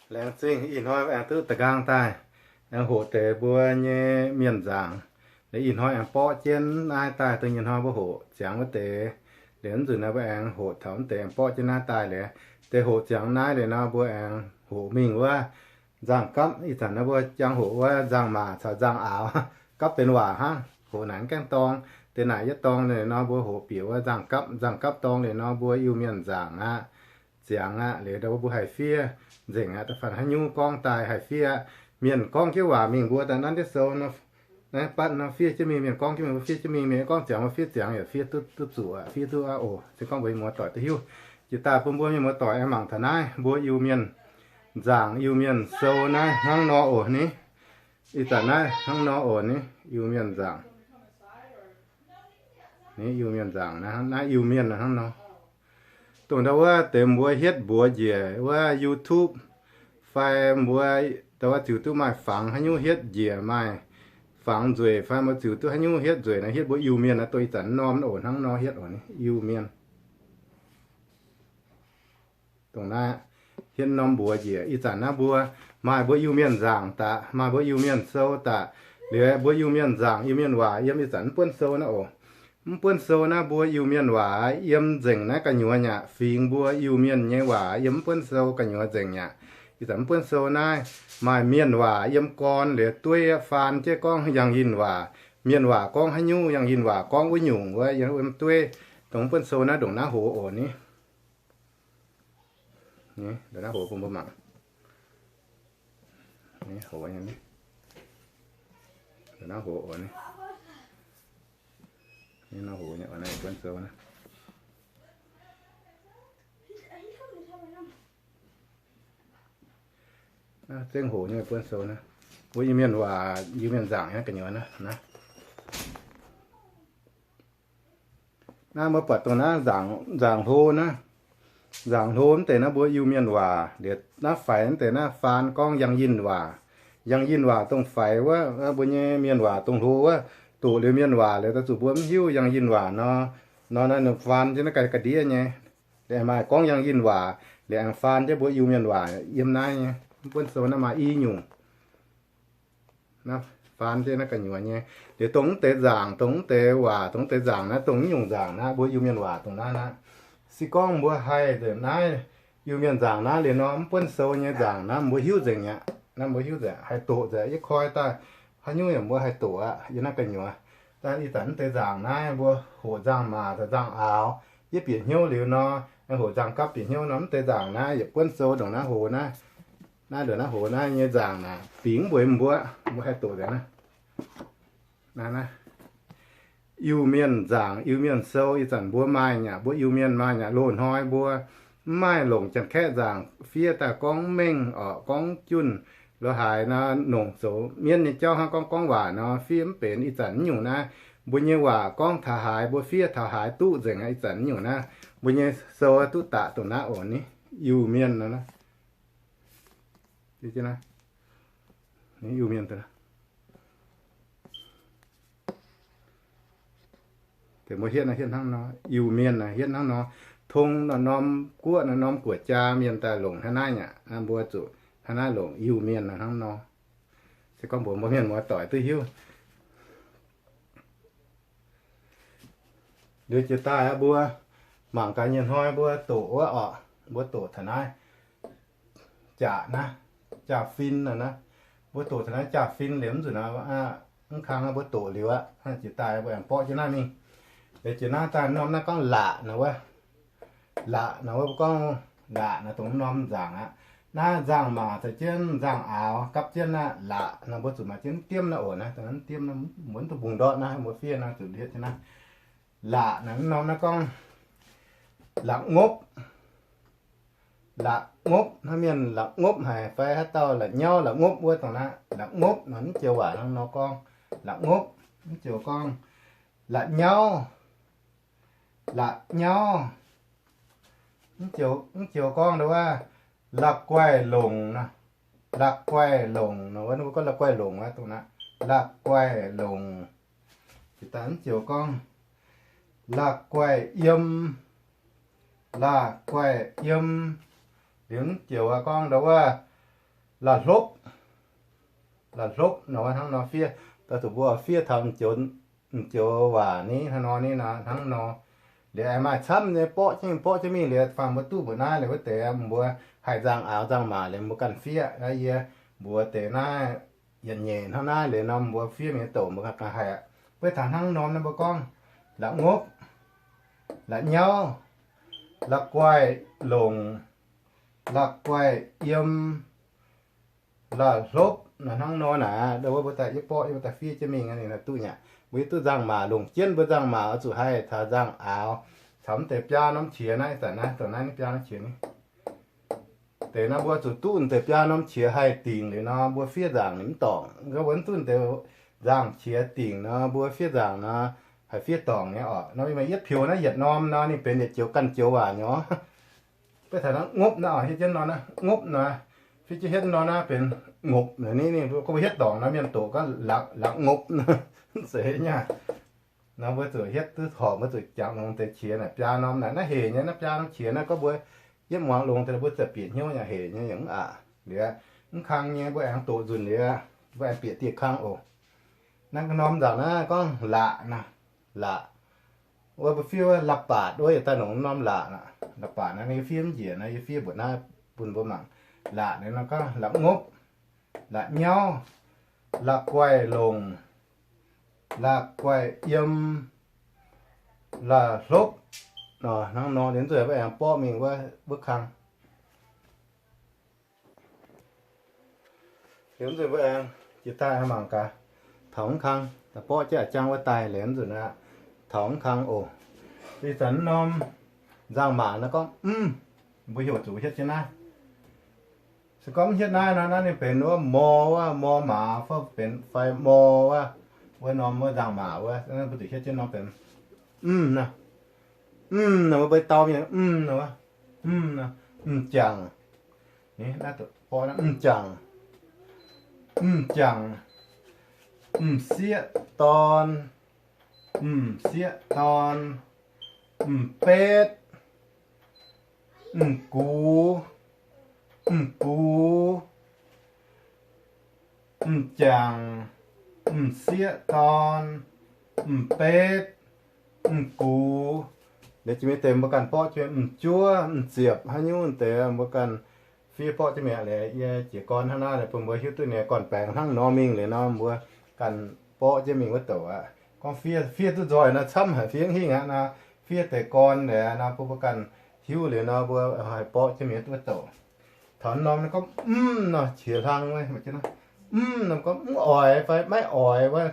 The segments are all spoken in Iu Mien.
Laengz zingh ih hnoi aengx duqv da'nqaang daaih, aengx hoqc deix mbuo nyei mienh nzaangc. Liuz ih hnoi aengx borqv jienv naaiv daaih, dongh nyei hnoi mbuo hoqc ziangx wuov deix. Liuz mv nzunc naaiv mbuo aengx hoqc taux wuov deix aengx borqv jienv naaiv daaih liuz, deix hoqc ziangx naaiv liuz nor mbuo aengx hoqc mingh wuov nzangc gapv. Ih zanc naaiv mbuo jangx hoqc wuov nzangc maac caux nzangc aaux gapv benx waac hnangv. Hoqc naaic mv gaengh dorng, deix naaic yietv dorng liuz nor mbuo hoqc bieqc wuov nzangc gapv. Nzangc gapv dorng liuz nor mbuo Iu-Mienh nzaangc aqv, ziangx aqv. Liuz ndau mbuo haih fiev nzengc aqv. Da'faanh haaix nyungc gorngv daaih haih fiev aqv. Mienh gorngv jienv waac mingh mbuo daaih nanv jienv sou nor, naaiv batv nor fiev jienv mingh. Mienh gorngv jienv mingh mbuo fiev jienv mingh. Mienh gorngv ziangx mbuo fiev ziangx, yaac fiev duqv, duqv zuqc aqv, fiev duqv aqv oc. Se gorngv mbuo muoz-doic duqv hiuv, jiex daaih bun mbuo mienh muoz-doic aengx mangc taux naaiv mbuo Iu-Mienh nzaangc, Iu-Mienh sou naaiv hnangv nor oc ni. Ih zanc naaiv hnangv nor oc ni, Iu-Mienh nzaangc. Ni Iu-Mienh nzaangc naaiv, naaiv Iu-Mienh hnangv nor. Dongh ndau wuov deix mbuo hietv mbuox njiec wuov YouTube fai mbuo ndau wuov ziux duqv maaih fangx haaix nyungc hietv njiec maaih fangx nzueic fai mbuo ziux duqv haaix nyungc hietv nzueic nor, hietv mbuo Iu-Mienh naaiv, dongh ih zanc norm oc hnangv nor hietv oc ni, Iu-Mienh. Dongh naaiv hietv norm mbuox njiec, ih zanc naaiv mbuo maaih mbuo Iu-Mienh nzaangc daaih, maaih mbuo Iu-Mienh sou daaih. Liuz mbuo Iu-Mienh nzaangc, Iu-Mienh waac yiem ih zanc mv buonv sou naaiv oc. Mv buonv sou naaiv mbuo Iu-Mienh waac yiem nzengc naaiv gu'nyuoz aqv. Fingx mbuo Iu-Mienh nyei waac yiem mv buonv sou gu'nyuoz nzengc aqv. Ih zanc mv buonv sou naaiv maaih mienh waac yiem gorn liuz dueiv faan jienv gorngv yangh yinh waac. Mienh waac gorngv haaix nyungc, yangh yinh waac gorngv wuov nyungc wuov yiem dueiv. Dongh mv buonv sou naaiv ndongc naaiv hoz oc ni. Naaiv hoz bun mbuo mangc. Hoz, hoz, buonv sou naaiv. Zengv hoz nyei buonv sou naaiv. Mbuo Iu-Mienh waac, Iu-Mienh nzaangc nyei gu'nyuoz naaiv. Naaiv mbuo buatc dongh naaiv nzaangc hlo naaiv. Nzaangc hlo mv deix naaiv mbuo Iu-Mienh waac. Liuz naaiv faix mv deix naaiv faan gorngv yangh yinh waac. Yangh yinh waac dongh faix wuov, mbuo nyei mienh waac dongh hlo wuov, doqc liuz mienh waac liuz daaih zuqc mbuo mv hiuv yangh yinh waac nor, nor naaiv ninh faan jienv naaiv ga'ndiev nyei. Liuz maaih gorngv yangh yinh waac, liuz aengx faan jienv mbuo Iu-Mienh waac yiem naaiv nyei. Mv buonv sou naaiv maaih i nyungc. Naaiv faan jienv naaiv gu'nyuoz nyei. Liuz dongh mv deix nzaangc, dongh mv deix waac, dongh mv deix nzaangc naaiv, dongh mv nyungc nzaangc naaiv, mbuo Iu-Mienh waac dongh naaiv naaiv. Se gorngv mbuo haih nzengc naaiv Iu-Mienh nzaangc naaiv liuz nor, mv buonv sou nyei nzaangc naaiv mbuo hiuv nzengc aqv. Naaiv mbuo hiuv nzengc, haih doqc nzengc. Yie koi daaih haaix nyungc yaac mbuo haih doqc aqv yiem naaiv gu'nyuoz. Ih zanc mv deix nzaangc naaiv mbuo hoqc nzangc-maac caux nzangc-aaux, yie bieqc hnyouv liuz nor, hoqc nzangc-gapv bieqc hnyouv nor, mv deix nzaangc naaiv yietc buonv sou ndongc naaiv hoz naaiv. Naaiv ndongc naaiv hoz naaiv nyei nzaangc naaic, fingx mbuo, mbuo, mbuo haih doqc nzengc naaiv. Iu-Mienh nzaangc, Iu-Mienh sou, ih zanc mbuo maaih nyaqc, mbuo Iu-Mienh maaih nyaqc. Loz-hnoi mbuo mv maaih longc Janx-Kaeqv nzaangc fiev daaih gorngv mv mengh orqc, gorngv mv junh. Loz-haaix nor nongc zoux mienv nyei jauv hnangv, gorngv gorngv waac nor fiev mv benx. Ih zanc mv nyungc naaiv, mbuo nyei waac gorngv taux haaix mbuo fiev taux haaix duqv nzengc aqv. Ih zanc mv nyungc naaiv, mbuo nyei sou duqv daqc dongh naaiv oc ni, Iu-Mienh. Iu-Mienh, mbuo hietv hietv hnangv nor, Iu-Mienh hietv hnangv nor, tong norm guoqv norm guoqv jaa mienh daaih longc hnangv naaiv aqv. Mbuo zuqc hnangv naaiv longc Iu-Mienh hnangv nor. Se gorngv mbuox mbuo mienh muoz-doic duqv hiuv. Liuz jiex daaih aqv, mbuo mangc gaax nyei hnoi mbuo doqc wuov orqc, mbuo doqc taux naaiv jaax naaiv, jaax-fin naaiv. Mbuo doqc taux naaiv jaax-fin liuz mv nzunc naaiv, mv kang mbuo doqc liuz aqv, jiex daaih mbuo aengx borqv jienv naaiv mingh. Liuz jiex naaiv daaih norm naaiv gorngv laqc naaiv wuov, laqc naaiv wuov mbuo gorngv laqc naaiv dongh norm nzaangc aqv. Naaiv nzangc-maac caux jienv nzangc-aaux gapv jienv naaiv laqc naaiv, mbuo zuqc maaih jienv diemv naaiv oc. Naaiv dongh naaiv diemv naaiv, mbuo mv duqv mbungx ndortv naaiv, mbuo fiev naaiv zuqc hietv jienv naaiv. Laqc naaiv norm naaiv gorngv la'ngopv. La'ngopv, hnangv mienh la'ngopv haic fai haaix dauh la'nyauv la'ngopv wuov dongh naaiv. La'ngopv naaiv mv joux waac hnangv nor gorngv. La'ngopv mv joux gorngv la'nyauv. La'nyauv mv joux gorngv ndau wuov la'guaih longc naaiv. La'guaih longc naaiv, mbuo gorngv la'guaih longc wuov dongh naaiv. La'guaih longc. Jiex daaih mv joux gorngv la'guaih yiem. La'guaih yiem. Liuz mv joux gorngv ndau wuov la'hlopv, la'hlopv nor hnangv nor fiev. Daaih zuqc mbuo fiev taux m'joux waac ni hnangv nor ni nor hnangv nor. Liuz aengx maaih camv nyei borqv jienv, borqv jienv mingh liuz faanh mbuo duqv mbuoqc naaiv liuz wuov deix mbuo haih nzangc aaux nzangc maac liuz mbuo ganh fiev. Naaiv yie mbuox deix naaiv yietc nyeic hnangv naaiv liuz nor mbuo fiev mingh douc mbuo ganh haih aqv. Beiv taux hnangv norm naaiv mbuo gorngv la'ngopv, la'nyauv, la'guaih longc, la'guaih yiem, la'hlopv nor hnangv nor naaic. Wuov mbuo daaih yie borqv yie mbuo daaih fiev jienv mingh ninh duqv nyei. Mbuo yie duqv nzangc maac longc jienv mbuo nzangc maac oix zuqc haih taux nzangc aaux, caux mv deix biaa norm qiex naaiv, ih zanc naaiv dongh naaiv biaa norm qiex ni. Deix nor mbuo zuqc duqv deix biaa norm qiex haih dingc liuz nor mbuo fiev nzaangc ninh mv dorngc. Mbuo mv duqv deix nzaangc qiex dingc nor mbuo fiev nzaangc nor haih fiev dorngc nyei orqc. Nor maaih yietv piux naaiv yietc norm nor ninh benx yietc joux ganh joux waac nyei. Beiv taux naaiv ngopv naaiv oc, hietv jienv nor naaiv ngopv nor, fiev jienv hietv nor naaiv benx ngopv naaic ni. Ninh gorngv mbuo hietv dorngc nor mienh doqc gorngv la'ngopv nor, mv zeiz nyei. Nor mbuo zuqc hietv duqv horpc, mbuo zuqc jangx longx deix qiex naaic biaa norm naaic. Naaiv hec nyei, naaiv biaa norm qiex naaiv gorngv mbuo yietv muangx longx deix mbuo ziouc bieqc hnyouv nyei, hec nyei yaac mv aqc. Liuz mv kang nyei mbuo aengx doqc nzunc liuz mbuo aengx bieqc dieh kang oc. Naaiv norm nzaangc naaiv gorngv laqc naaic, laqc. Wuov mbuo fiev wuov la'baatc wuov yietc daaih nongc norm laqc aqv. La'baatc naaiv yie fiev mv njiec nor yie fiev mbuoqc naaiv bun mbuo mangc. Laqc naaiv nor gorngv la'ngopv, la'nyauv, la'guaih longc, la'guaih yiem, la'hlopv. Hnangv nor liuz nzunc mbuo aengx borqv mingh wuov, wuov kang. Liuz nzunc mbuo aengx jiex daaih mangc gaax, taux mv kang, borqv jienv a'jang wuov daaih liuz nzunc aqv, taux mv kang oc. Ih zanc norm nzangc-maac naaiv gorngv mv, mbuo heuc zuqc hietv jienv naaiv. Se gorngv mv hietv naaiv nor, naaiv ninh benx wuov mor wuov, mor maaz fai benx fai mor wuov, wuov norm wuov nzangc-maac wuov, mbuo zuqc hietv jienv norm benx mv naaiv. Mv naaiv mbuo dau mienh mv naaiv wuov, mv naaiv, m'jangc, mv jangc, m'jangc, m'sieqv dorn, m'sieqv dorn, m'betv, m'gux, m'gux, m'jangc, m'sieqv dorn, m'betv, m'gux. Liuz jiex mingh deix mbuo ganh borqv jienv m'juov, m'ziepc, haaix nyungc deix mbuo ganh fiev borqv jienv mi'aqv. Liuz yie jiez gorn hnangv naaiv bun mbuo hiuv duqv ninh gorn-baengx hnangv nor mingh liuz nor mbuo ganh borqv jienv mingh wuov douc aqv. Gorngv fiev, fiev duqv nzoih nor camv haic, fiev hingh aqv nor, fiev deix gorn liuz nor bun mbuo ganh hiuv liuz nor mbuo haih borqv jienv mingh wuov douc. Taux norm naaiv gorngv mv nor qiex hlang, mv norm gorngv mv oix fai maiv oix wuov.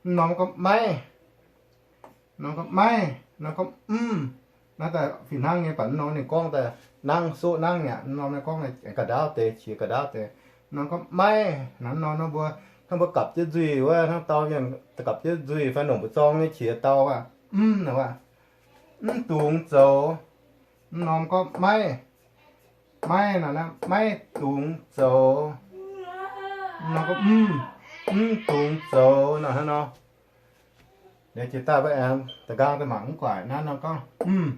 Mv norm gorngv maiv, norm gorngv maiv, norm gorngv mv. Naaiv daaih fih hnangv nyei, baac mv norm ninh gorngv daaih nangv soqv nangv aqv. Mv norm naaiv gorngv ga'ndaauv deix, qiex ga'ndaauv deix. Mv norm gorngv maiv. Naaiv norm mbuo, hnangv mbuo gapv jienv nzuih wuov, hnangv dauh mienh gapv jienv nzuih fai longc mbu'zorng nyei qiex dau aqv, mv naaiv aqv, mv dungx zoux. Mv norm gorngv maiv, maiv naaiv, maiv dungx zoux. Mv norm gorngv mv, mv dungx zoux naaiv hnangv nor. Liuz jiex daaih mbuo aengx da'nqaang daaih mangc mv guaaic naaiv nor gorngv mv,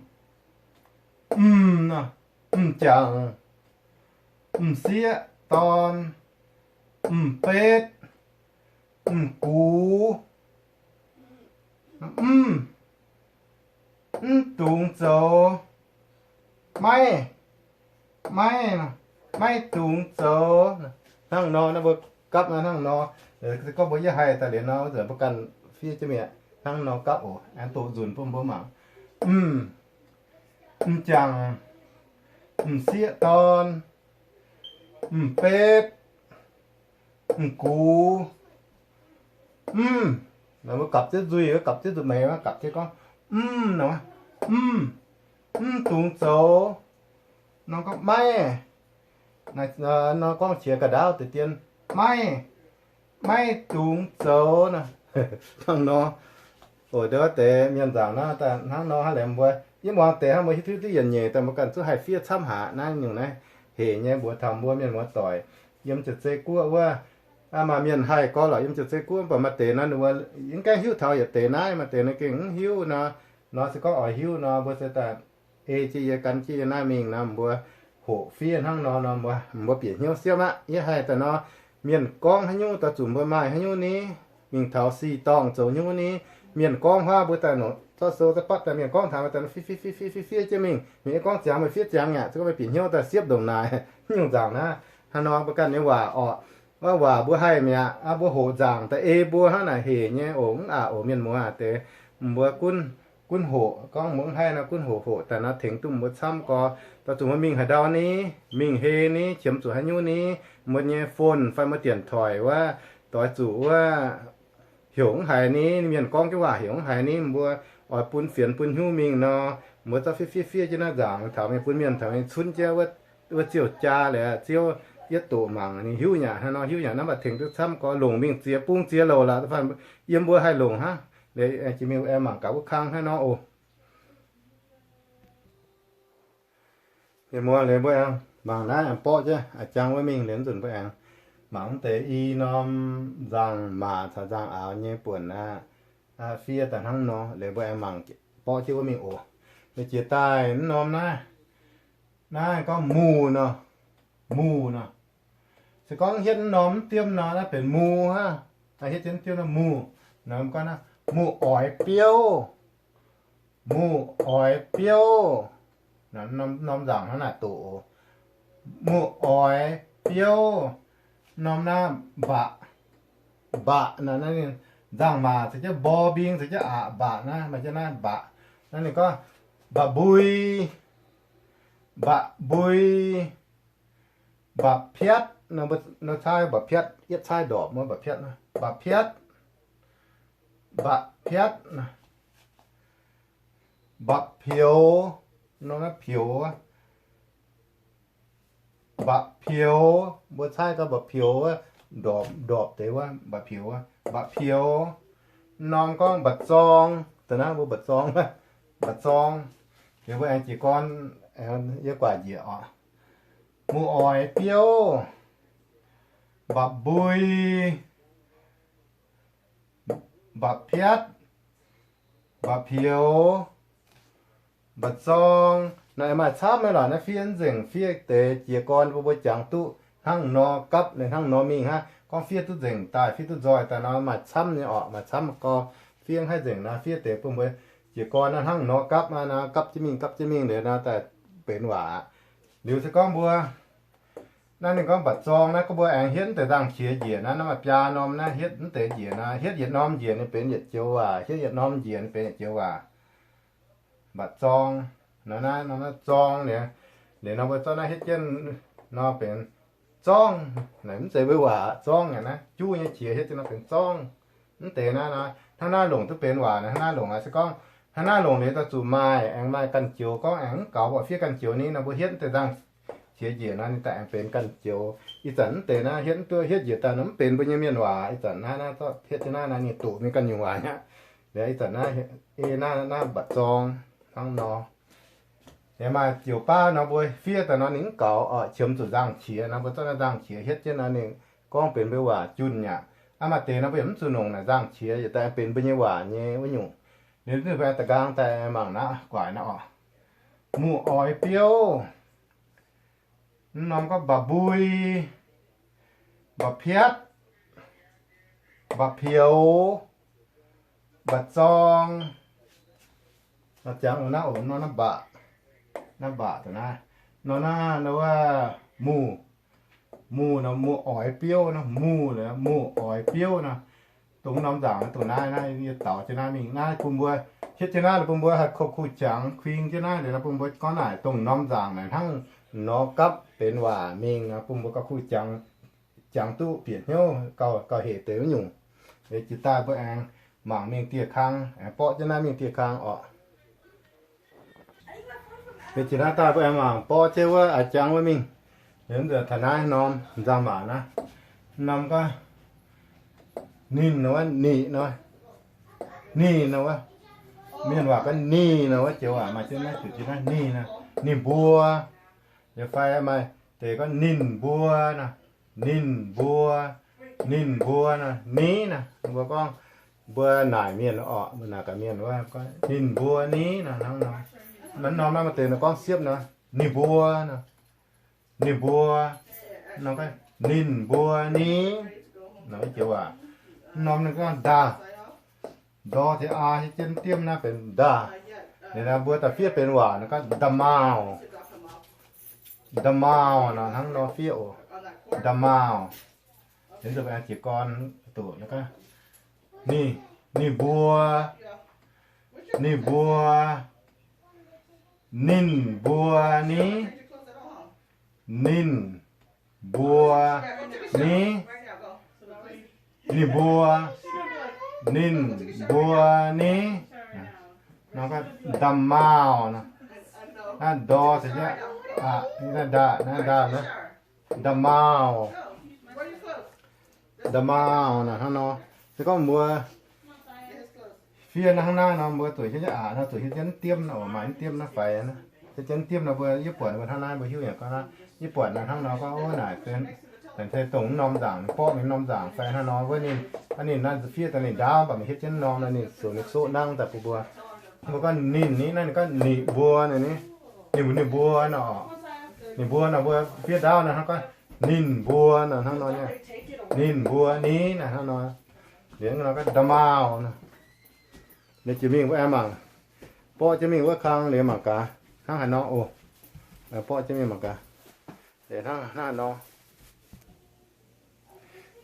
mv nor, m'jangc, m'sieqv dorn, m'betv, m'gux, mv, mv dungx zoux, maiv, maiv, maiv dungx zoux. Hnangv nor naaiv mbuo gapv naaiv hnangv nor. Se gorngv mbuo yie haih daaih liuz nor, mbuo ganh fiev jienv mi'aqv. Hnangv nor gapv oc. Aengx doqc nzunc bun mbuo mangc. Mv, m'jangc, m'sieqv dorn, m'betv, m'gux, mv. Mbuo gapv jienv nzuih, gapv jienv nzuih meix, gapv jienv gorngv mv nor, mv, mv dungx zoux. Norm gorngv maiv, norm gorngv qiex ga'ndaauv deix dien, maiv, maiv dungx zoux nor. Hnangv nor. Oc, ndau wuov deix mienh nzaangc naaiv daaih hnangv nor hnangv laengz mbuo, yie muangx deix hnangv mbuo hiuv duqv yietc nyeic daaih mbuo ganh zungv haih fiev camv haic naaiv nyungc naaiv. Hec nyei mbuox taux mbuo mienh muoz-doic yiem Ziouc Zei Guoqv wuov, maaih mienh haih gorngv lorqc yiem Ziouc Zei Guoqv, mv baac maaih deix naaiv ninh mbuo yie mv gaengh hiuv taux yietc deix naaiv, maaih deix naaiv gengh mv hiuv nor. Nor se gorngv oix hiuv nor mbuo se daaih ei jienv yie, gan jienv yie naaiv mingh nor mbuo hoqc fiev hnangv nor nor, mbuo bieqc hnyouv siepv aqv. Yie haih daaih nor, mienh gorngv haaix nyungc daaih zuqc mbuo maaih haaix nyungc ni, mingh taux si dorngh zoux haaix nyungc ni, mienh gorngv huaav mbuo daaih nor, zorqv sou zorqv batv daaih mienh gorngv taux daaih nor, fiev fiev fiev fiev fiev jienv mingh. Mienh gorngv ziangx meih fiev ziangx yaac, za'gengh meih bieqc hnyouv daaih siepv ndongc naaic nyungc nzaangc naaiv. Hnangv nor mbuo ganh nyei waac orqc, waac mbuo haih mi'aqv. Mbuo hoqc nzaangc daaih ei mbuo hnangv naaic hec nyei oc, mv aqc oc, mienh muoz deix. Mbuo gunv hoqc, gorngv mbuo mv haih nor gunv hoqc, hoqc daaih nor tengx duqv mbuo camv gorx. Daaih zuqc mbuo mingh haaix ndau ni, mingh hei ni, qiemx zuqc haaix nyungc ni, mbuo nyei phone fai mbuo dienc toic wuov, doix zuqc wuov, heuc mv haiz ni, mienh gorngv jienv waac heuc mv haiz ni, mbuo oix bun fienx bun hnyouv mingh nor, mbuo zorqv fiev fiev fiev jienv naaiv nzaangc taux mingh bun mienh taux mingh cunv jienv wuov ziouc jaa liuz ziouc yietv doqc mangc ninh hiuv yaac hnangv nor hiuv yaac naaiv maaih tengx duqv camv gorx. Longc mingh ziex bung ziex louc laaix, yiem mbuo haih longc hnangv. Liuz jiex mingh aengx mangc gaax wuov kang hnangv nor oc. Mienh muoz, liuz mbuo aengx mangc naaiv aengx borqv jienv a'jang wuov mingh liuz nzunc mbuo aengx mangc mv deix i norm nzangc-maac caux nzangc-aaux nyei buonc aqv. Fiev daaih hnangv nor, liuz mbuo aengx mangc borqv jienv wuov mingh oc. Liuz jiex daaih mv norm naaiv, naaiv gorngv muh nor, muh nor. Se gorngv hietv mv norm mv diemv nor, naaiv benx mu hnangv. Hietv jienv mv diemv nor muh. Muh oix biouv, muh oix biouv. Norm nzangc hnangv naaic doqc, muh oix biouv. Norm naaiv mba'mba'nzangc-maac caux jienv mbo mbing caux jienv aqc mba'naaiv, maaih jienv naaiv mba'naaiv ninh gorngv mba'mbui, mba'mbui, mba'piatv. Nor caaiv mba'piatv, yietv caaiv ndorpc wuov mba'piatv, mba'piatv, mba'piatv, mba'pioux. Nor naaiv pioux, mba'pioux, mbuo caaiv gorngv mba'pioux wuov, ndorpc, ndorpc deix wuov mba'pioux, mba'pioux. Norm gorngv mba'zorng, da'naaiv mbuo mba'zorng, mba'zorng. Liuz mbuo aengx jiez gorn, yie guaax njiec oc. Muh oix biouv, mba'mbui, mba'piatv, mba'pioux, mba'zorng. Naaiv maaih camv nyei lorqc. Naaiv fiev nzengc, fiev deix jiez gorn bun mbuo jangx duqv hnangv nor gapv, hnangv nor mingh hnangv. Gorngv fiev duqv nzengc daaih, fiev duqv nzoih daaih nor maaih camv nyei orqc, maaih camv gorx. Fiev haiv nzengc naaiv fiev deix bun mbuo jiez gorn naaiv hnangv nor gapv naaiv, gapv jienv mingh, gapv jienv mingh liuz naaiv daaih benx waac. Liuz se gorngv mbuo naaiv ninh gorngv mba'zorng naaiv, gorngv mbuo aengx hietv deix nzangc-qiex njiec naaiv, naaiv maaih biaa norm naaiv hietv mv deix njiec naaiv, hietv yietc norm njiec ninh benx yietc joux waac, hietv yietc norm njiec ninh benx yietc joux waac. Mba'zorng, naaiv, naaiv, naaiv zorng liuz, liuz nor mbuo zorqv naaiv hietv jienv nor benx zorngv. Naaiv mv zeiz mbuo waac zorngv naaiv, juv nyei qiex hietv jienv nor benx zorngv. Mv deix naaiv, hnangv naaiv longc duqv benx waac naaiv, hnangv naaiv longc naaiv. Se gorngv hnangv naaiv longc liuz daaih zuqc maaih, aengx maaih ganh joux gorngv aengx mv gaux, mbuo fiev ganh joux ni nor, mbuo hietv deix nzangc-qiex njiec nor ninh daaih aengx benx ganh joux. Ih zanc mv deix naaiv hietv duqv, hietv njiec daaih nor mv benx mbuo nyei mienh waac. Ih zanc naaiv, naaiv zorqv hietv jienv naaiv, naaiv ninh doqc mingh ganh nyungc waac aqv. Liuz ih zanc naaiv, naaiv, naaiv mba'zorng hnangv nor. Liuz maaih joux baav nor mbuo fiev daaih nor ninh mv gaux oc, qiemx zuqc nzangc-qiex nor mbuo zorqv naaiv nzangc-qiex hietv jienv nor ninh gorngv benx mbuo waac junh aqv. Aa, maaih deix nor mbuo yaac mv zuqc nongc naaic nzangc-qiex yietc daaih benx mbuo nyei waac nyei wuov nyungc. Liuz mbuo da'nqaang daaih mangc naaiv guaaic naaiv oc. Muh oix biouv, mv norm gorngv mba'mbui, mba'piatv, mba'pioux, mba'zorng. Nor jangx nor naaiv oc, nor naaiv mba'zorng, naaiv mba'zorng naaiv, nor naaiv, nor wuov muh, muh nor muh oix biouv nor, muh, muh oix biouv nor. Dongh norm nzaangc dongh naaiv, naaiv yie daux jienv naaiv mingh naaiv bun mbuo, hietv jienv naaiv bun mbuo haih kouv kuh jangx kuing jienv naaiv liuz nor bun mbuo gorngv naaic dongh norm nzaangc naaic hnangv nor gapv benx waac mingh nor bun mbuo gauh kuh jangx, jangx duqv bieqc hnyouv gauh, gauh hec deix wuov nyungc. Liuz jiex daaih mbuo aengx mangc mingh dieh kang, aengx borqv jienv naaiv mingh dieh kang oc. Liuz jiex naaiv daaih mbuo aengx mangc borqv jienv wuov a'jang wuov mingh. Liuz nzunc taux naaiv norm nzangc-maac naaiv, norm gorngv ninh nor wuov, ninh nor, ninh nor wuov, mienh waac gorngv ninh nor wuov, joux waac maaih jienv naaiv zuqc jienv naaiv ninh nor, ninh mbuo. Liuz fai maaih deix gorngv ninh mbuo nor, ninh mbuo, ninh mbuo nor, ni nor, mbuo gorngv, mbuo naaic mienh oc, mbuo naaic gaax mienh wuov, ninh mbuo ni nor hnangv nor. Naaiv norm naaiv maaih deix nor gorngv siepv nor, ninh mbuo nor. ninh mbuo, ninh mbuo ni, joux waac. Norm ninh gorngv nda, ndor caux aa hietv jienv diemv naaiv benx nda. Ninh mbuo daaih fiev benx waac naaiv gorngv nda'maauh. Nda'maauh nor hnangv nor fiev oc. Nda'maauh. Liuz nzunc jiez gorn doqc naaiv gorngv ninh, ninh mbuo, ninh mbuo, ninh mbuo ni, ninh mbuo ni, ninh mbuo, ninh mbuo ni. Nor gorngv nda'maauh nor, naaiv ndor caux jienv aa, naaiv nda, naaiv nda, nda'maauh. Nda'maauh naaiv hnangv nor. Se gorngv mbuo fiev naaiv hnangv naaiv nor, mbuo zuqc hietv jienv aqc nor, zuqc hietv jienv diemv nor, oc, maaih diemv naaiv faix, hietv jienv diemv nor, mbuo yie buatc mbuo hnangv naaiv, mbuo hiuv yaac gorngv naaiv, yie buatc naaiv hnangv nor gorngv, o, naaic se dongh norm nzaangc, borqv mingh norm nzaangc fai hnangv nor wuov ninh, aa, ninh naaiv fiev daaih ninh ndaauv, mv baac maiv hietv jienv norm nor, ninh zuqc ninh soqv nangv daaih bun mbuo. Mbuo gorngv ninh ni, naaiv ninh gorngv ninh mbuo ni, ninh mbuo nor, ninh mbuo nor, mbuo fiev ndaauv nor hnangv gorngv ninh mbuo nor hnangv nor nyei, ninh mbuo ni naaiv hnangv nor. Liuz nor gorngv nda'maauh nor. Liuz jiex mingh wuov aengx mangc, borqv jienv mingh wuov kang liuz mangc gaax hnangv haaix nor oc. Borqv jienv mingh mangc gaax. Liuz hnangv haaix nor.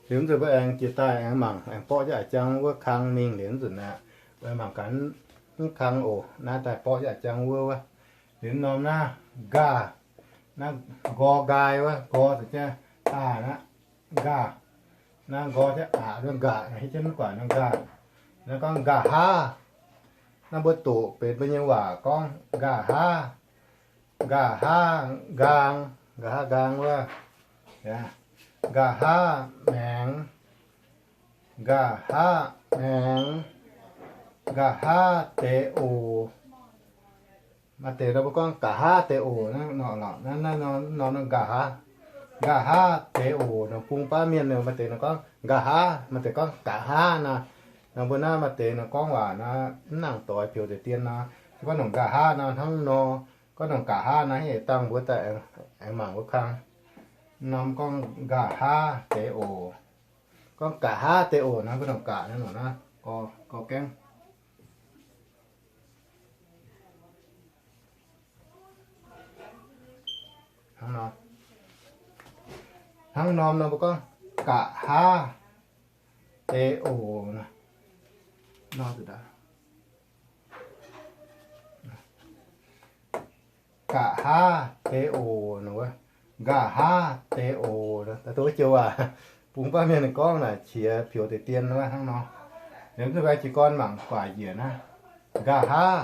Liuz nzunc mbuo aengx jiex daaih aengx mangc, aengx borqv jienv a'jang wuov kang mingh liuz nzunc aqv. Mbuo mangc gaax mv kang oc. Naaiv daaih borqv jienv a'jang wuov wuov. Liuz norm naaiv nqaah, naaiv nqor nqaai wuov, nqor caux jienv aa naaiv, nqaah. Naaiv nqor jienv aqc, nqaah, hietv jienv mv guaaic nor nqaah. Naaiv gorngv nqaah haav. Naaiv mbuo doqc benx mbuo nyei waac gorngv nqaah haav. Nqaah haav nqaang, nqaah haav nqaang wuov. Nqaah haav maengx, nqaah haav maengx, nqaah haav deix oc. Maaih deix nor mbuo gorngv nqaah haav deix oc, naaiv nor, naaiv nor nqaah haav, nqaah haav deix oc. Nor bung baav mienh maaih deix nor gorngv nqaah haav, maaih deix gorngv nqaah haav naaiv. Nor mbuo naaiv maaih deix nor gorngv waac naaiv mv nangc doix, peux deix dien nor, se gorngv nongc nqaah haav naaiv hnangv nor, gorngv nongc nqaah haav naaiv haaix dangh mbuo daaih aengx mangc wuov kang. Norm gorngv nqaah haav deix oc. Gorngv nqaah haav deix oc naaiv, mbuo nongc nqaah naaiv nor naaiv, gorx gaengv hnangv nor. Hnangv norm nor mbuo gorngv nqaah haav deix oc. Nqaah haav deix oc, nqaah haav deix oc. Daaih duqv joux waac, bung baav mienh ninh gorngv naaic qiex peux deix dien wuov hnangv nor. Liuz mv zuqc jiez gorn mangc guaax njiec naaiv. Nqaah haav,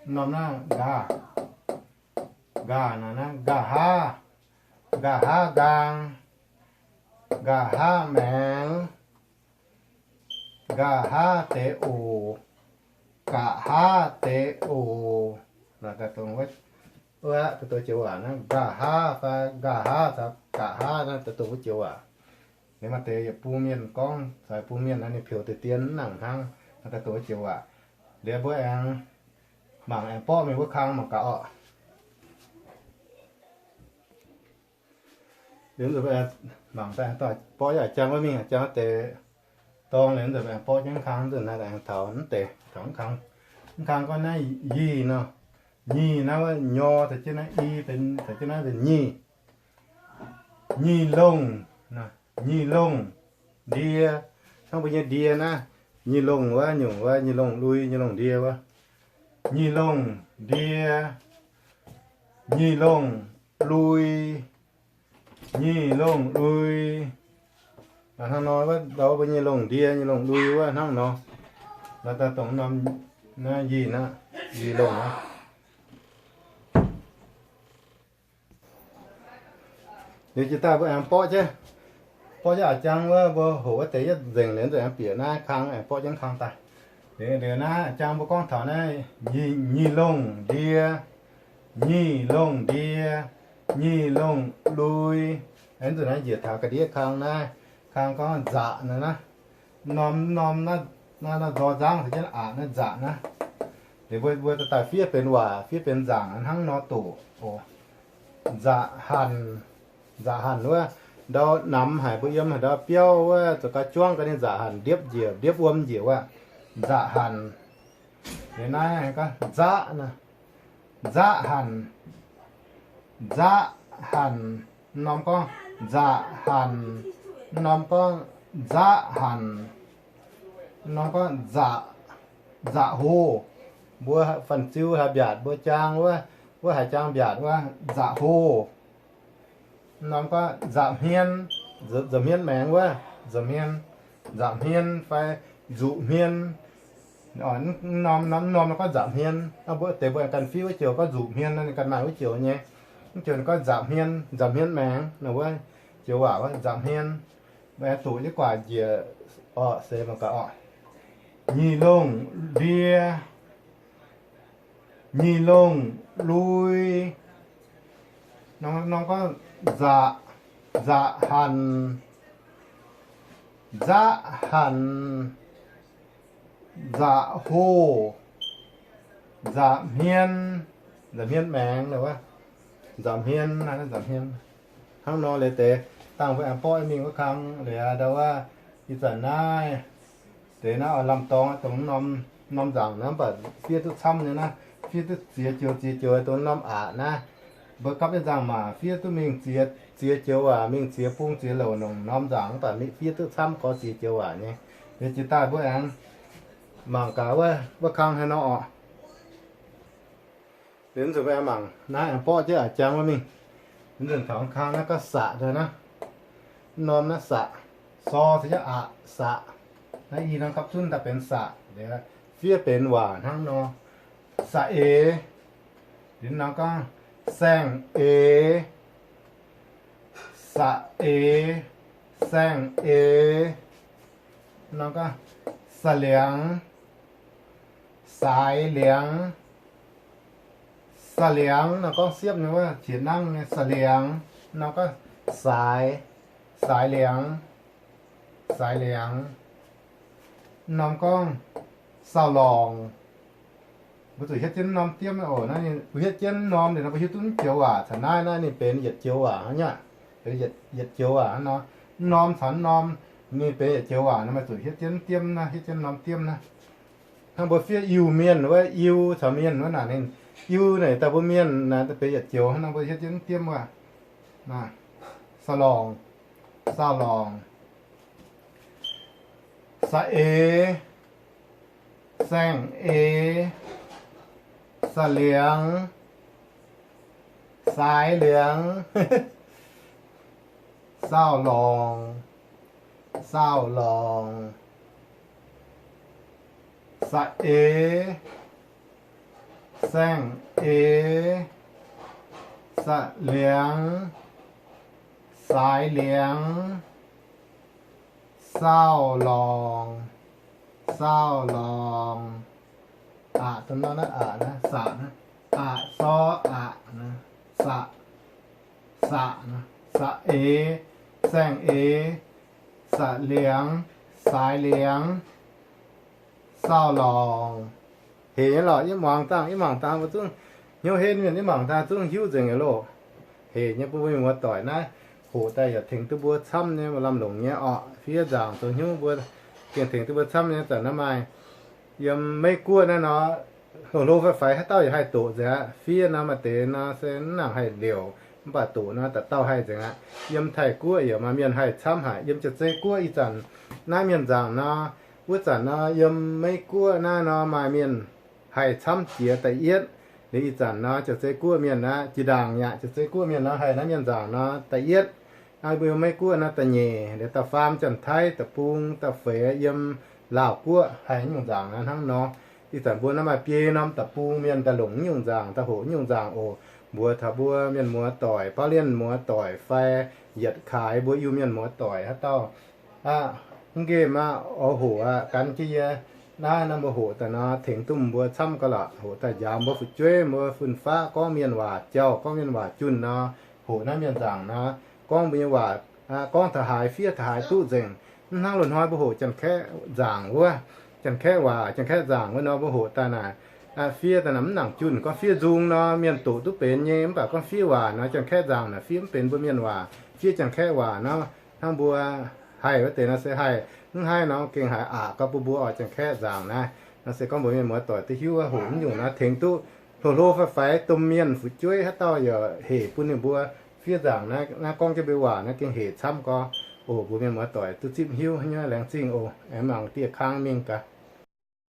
norm naaiv nqaah, nqaah naaiv, nqaah haav, nqaah haav nqaang, nqaah haav maengx, nqaah haav deix oc, nqaah haav deix oc. Daaih dongh wuov, daaih dongh joux waac naaiv, nqaah haav fai nqaah haav caux nqaah haav naaiv daaih dongh wuov joux waac. Liuz maaih deix yietc bung mienh gorngv, caux bung mienh naaiv ninh peux deix dien mv nangc hnangv, daaih dongh wuov joux waac. Liuz mbuo aengx mangc aengx borqv mingh wuov kang mangc gaax orqc. Liuz mbuo mangc daaih borqv jienv a'jang wuov mingh, a'jang wuov deix dorng liuz nzunc aengx borqv jienv mv kang nzunc naaiv aengx taux mv deix, taux mv kang. Mv kang gorngv naaiv yih nor, nyic naaiv wuov nyor caux jienv naaiv i benx, caux jienv naaiv benx nyic. Nyic longh, nyic longh ndie, hnangv mbuo nyei ndie naaiv, nyic longh wuov nyungc wuov, nyic longh lui, nyic longh ndie wuov. Nyic longh ndie, nyic longh lui, nyic longh lui. Hnangv nor wuov, ndau mbuo nyic longh ndie, nyic longh lui wuov hnangv nor. Daaih dongh norm naaiv yie naaiv, yie longh naaiv. Liuz jiex daaih mbuo aengx borqv jienv, borqv jienv a'jang wuov, mbuo hoqc wuov deix yietv nzengc liuz nzengc aengx bieqc naaiv kang aengx borqv jienv kang daaih. Liuz naaiv a'jang mbuo gorngv taux naaiv nyic longh ndie, nyic longh ndie, nyic longh lui. Aengx nzunc naaiv njiec taux ga'ndiev kang naaiv, kang gorngv nzaqc naaiv naaiv. Norm norm naaiv, naaiv nzor nzangv caux jienv aqc naaiv nzaqc naaiv. Liuz mbuo, mbuo daaih fiev benx waac, fiev benx nzaangc hnangv nor doqc oc. Nzaqc hanc, Nzaqc hanc wuov, ndau namx haic mbuo yiem haaix ndau biauv wuov, zoux gau juangv gau ninh nzaqc hanc ndiepv njiec, ndiepv wuom njiec wuov, nzaqc hanc. Liuz naaiv gorngv nzaqv nor, nzaqv hanc, nzaqv hanc, norm gorngv nzaqc hanc, norm gorngv nzaqv hanc, norm gorngv nzaqc, nzaqc hoh. Mbuo fanh ziu haaix mbiaatc mbuo jaang wuov, wuov haaix jaang mbiaatc wuov nzaqc hoh. Norm gorngv nza'hmien, nza'hmien maengx wuov, nza'hmien, nza'hmien fai nzuqc hmien. Norm, norm gorngv nza'hmien. Mbuo deix mbuo ganh fiev wuov joux gorngv nzuqc hmien, ninh ganh maaih wuov joux nyei. Mv joux ninh gorngv nza'hmien, nza'hmien maengx, wuov joux waac wuov nza'hmien. Mbuo aengx doqc jienv guaax njiec orqc, seix mangc gaax orqc. Nyic longh ndie, nyic longh lui. Norm gorngv nzaqc, nzaqc hanc, nzaqv hanc, nzaqc hoh, nza'hmien, nza'hmien maengx, nza'hmien, nza'hmien. Hnangv nor liuz deix dangh mbuo aengx borqv mingh wuov kang liuz ndau wuov, ih zanc naaiv deix naaiv oix lamh dorngx dongh norm, norm nzaangc naaiv mv baac fiev duqv camv nyei naaiv, fiev duqv ziex joux ziex joux dongh norm aqc naaiv. Mbuo gapv jienv nzangc-maac fiev duqv mingh ziex, ziex joux waac, mingh ziex bung ziex louc nongc norm nzaangc mv baac fiev duqv camv gorx ziex joux waac nyei. Liuz jiex daaih mbuo aengx mangc gaax wuov, wuov kang haaix nor orqc. Liuz nzunc mbuo aengx mangc naaiv aengx borqv jienv a'jang wuov mingh. Nzunc taux kang naaiv gorngv saqc daaih naaiv. Norm naaiv saqc, sor caux aqc, saqc. Naaiv i norm gapv zunv daaih benx saqc, fiev benx waac hnangv nor. Sa'eix, liuz norm gorngv saeng-eix, sa'eix, saeng-eix. Norm gorngv sa'liangx, saaix liangx, sa'liangx. Norm gorngv siepv nyei wuov qiex nangv nyei sa'liangx. Norm gorngv saaix, saaix liangx, saaix liangx. Norm gorngv sauh lorngc. Mbuo zuqc hietv jienv norm diemv oc. Naaiv mbuo hietv jienv norm liuz nor mbuo hiuv duqv mv joux waac. Caux naaiv naaiv ninh benx yietc joux waac hnangv nyei. Yietc joux waac hnangv nor. Norm caux norm ninh benx yietc joux waac nor, meih zuqc hietv jienv diemv naaiv, hietv jienv norm diemv naaiv. Hnangv mbuo fiev Iu-Mienh wuov, Iu caux Mienh wuov naaic ninh, Iu naaic daaih mbuo Mienh naaic benx yietc joux hnangv nor, mbuo hietv jienv diemv wuov. Sauh lorngc, sauh lorngc, sa'eix, saeng-eix, sa'liangx, saaix liangx, sauh lorngc, sauh lorngc, sa'eix, saeng-eix, sa'liangx, saaix liangx, sauh lorngc, sauh lorngc. Aqc, dongh nor naaiv aqc naaiv, saqc naaiv, aqc sor aqc naaiv, saqc, saqc, sa'eix, saeng-eix, sa'liangx, saaix liangx, sauh lorngc. Hec nyei lorqc, yie muangx dangh, yie mangc dangh mbuo zungv hnyouv henv mienh, yie mangc dangh zungv hiuv nzengc nyei loh. Hec nyei, bun mbuo mienh muoz-doic naaiv hoqc daaih yaac tengx duqv mbuo camv nyei, mbuo lamh longc nyei orqc. Fiev nzaangc zoux hnyouv mbuo gengh tengx duqv mbuo camv nyei. Zanc naaiv maaih yiem Meiv Guoqv naaiv nor, hlo hlo fai faix haaix dauh yaac haih doqc nzengc aqv. Fiev nor maaih deix nor se mv nangc haih liouc, mv baac doqc nor dauh dauh haih nzengc aqv. Yiem Taiv Guoqv yaac maaih mienh haih camv haic. Yiem Jauv-Zei Guoqv ih zanc naaiv mienh nzaangc nor, wuov zanc nor yiem Meiv Guoqv naaiv nor maaih mienh haih camv jiex da'yietv. Liuz ih zanc nor Jauv-Zei Guoqv mienh aqv, jiex ndaangc yaac Jauv-Zei Guoqv mienh nor haih naaiv mienh nzangc nor da'yietv. Mbuo yiem Meiv Guoqv nor da'nyeic, liuz da'faam Janx-Taiv, da'bung da'feix yiem Laauh Guoqv haih nyungc nzangc aqv hnangv nor. Ih zanc mbuo naaiv maaih biei norm da'bung mienh daaih longc nyungc nzangc, daaih hoqc nyungc nzangc oc. Mbuox taux mbuo mienh muoz-doic, bauv lienh muoz-doic fai yietc kaaix mbuo Iu-Mienh muoz-doic haaix dauh aqv, mv nqemh aqv, oix hoqc aqv, gan jienv yie naaiv nor mbuo hoqc daaih nor tengx duqv mbuo camv gauh lorqc. Hoqc daaih njaaux mbuo fu'jueiv, mbuo fun-faqv gorngv mienh waac jauh, gorngv mienh waac junh nor, hoqc naaiv mienh nzangc nor, gorngv mbuo nyei waac, gorngv taux haaix fiev taux haaix duqv nzengc. Mv hnangv loz-hnoi mbuo hoqc Janx-Kaeqv nzangc wuov, Janx-Kaeqv waac, Janx-Kaeqv nzangc wuov nor mbuo hoqc daaih naaic, fiev daaih naaic mv nangc junh. Gorngv fiev nzung nor mienh doqc duqv benx nyei, mv baac gorngv fiev waac nor Janx-Kaeqv nzangc naaic fiev mv benx mbuo mienh waac. fiev Janx-Kaeqv waac nor, hnangv mbuo haih wuov deix nor se haih, mv haih nor gengh haiz aqc gau bun mbuo oix Janx-Kaeqv nzaangc naaiv. Nor se gorngv mbuo mienh muoz doic duqv hiuv haic hungh nyungc naaiv tengx duqv hlo-hlo faix-faix domh mienh fu'jueiv haaix dauh yaac hec bun ninh mbuo fiev nzaangc naaiv, naaiv gorngv jienv mbuo waac naaiv gengh hec camv gau. Oc, mbuo mienh muoz doic duqv zipv hiuv nyei, laengz zingh oc. Aengx mangc dieh kang mingh gaax.